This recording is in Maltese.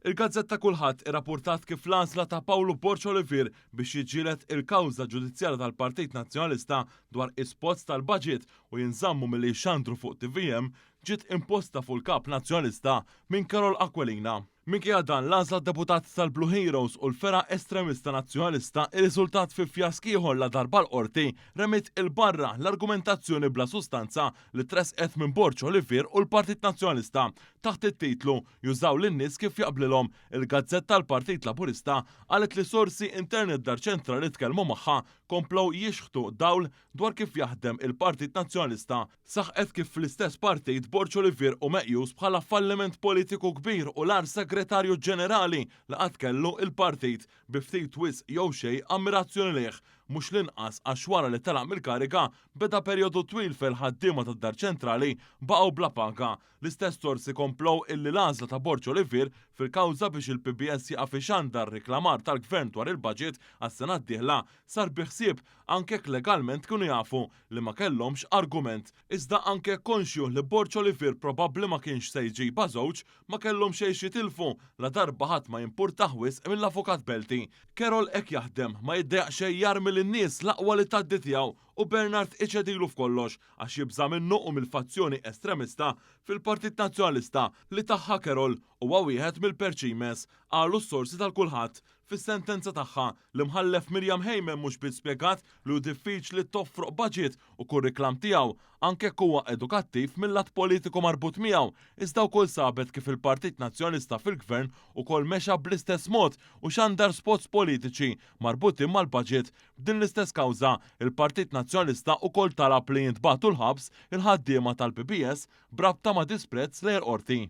Il-gazzetta Kullħadd irrappurtat kif l-għażla ta' Pawlu Borg Olivier biex jiġġieled il-kawża ġudizzjarja tal-Partit Nazzjonalista dwar is-spots tal-baġit u jinżammu milli jixxandru fuq tvm ġiet imposta fuq il-Kap Nazzjonalista minn Karol Aquilina. Minkejja dan, l-għażla deputat tal-Blue Heroes u l-fergħa estremista Nazzjonalista irriżultat fi fjask ieħor ladarba l-Qorti remiet 'il barra l-argumentazzjoni bla sustanza li tressqet minn Borg Olivier u l-Partit Nazzjonalista taħt it-titlu Jużaw lin-nies kif jaqblilhom. Il-gazzetta tal-Partit Laburista qalet li sorsi interni d-Dar Ċentrali tkellmu magħha komplew jixħtu dawl dwar kif jaħdem il-Partit Nazzjonalista. Saħqet kif fl-istess partit Borg Olivier hu meqjus bħala falliment politiku kbir u l-agħar Segretarju Ġenerali li qatt kellu il-partit, bi ftit wisq jew xejn ammirazzjoni lejh, mhux l-inqas għax wara li telaq mill-kariga beda perjodu twil fejn l-ħaddiema tad-Dar Ċentrali baqgħu bla paga. L-istess sorsi komplew illi l-għażla ta' Borg Olivier fil-kawża biex il-PBS jieqaf ixandar riklamar tal-Gvern dwar il-budget għas-sena d-dieħla sar bi ħsieb anke jekk legalment kienu jafu li ma kellhomx argument, iżda anke konxju li Borg Olivier probabbli ma kienx se jġibha żewġ, ma kellhom xejn x'jitilfu ladarba ħadd ma jimpurtah wisq mill-avukat Belti. Carol hekk jaħdem, ma jiddejjaq xejn jarmi lin-nies l-aqwa li tgħaddi tiegħu u Bernard iċedilu f'kollox għax jibża' minnu u mill-fazzjoni estremista fil-Partit Nazzjonalista li tagħha Carol huwa wieħed mill-perċimes, qalu s-sorsi tal-Kulħadd. Fis-sentenza tagħha, l-Imħallef Miriam Hayman mhux biss spjegat li hu diffiċli toffroq baġit u kull riklam tiegħu, anke jekk huwa edukattiv mil-lat politiku marbut miegħu, iżda wkoll sabet kif il-Partit Nazzjonalista fil-Gvern ukoll mexa bl-istess mod u xandar spots politiċi marbutin mal-baġit. B'din l-istess kawża, il-Partit Nazzjonalista ukoll talab li jintbagħtu l-ħabs il-ħaddiema tal-PBS b'rabta ma' disprezz lejn il-Qorti.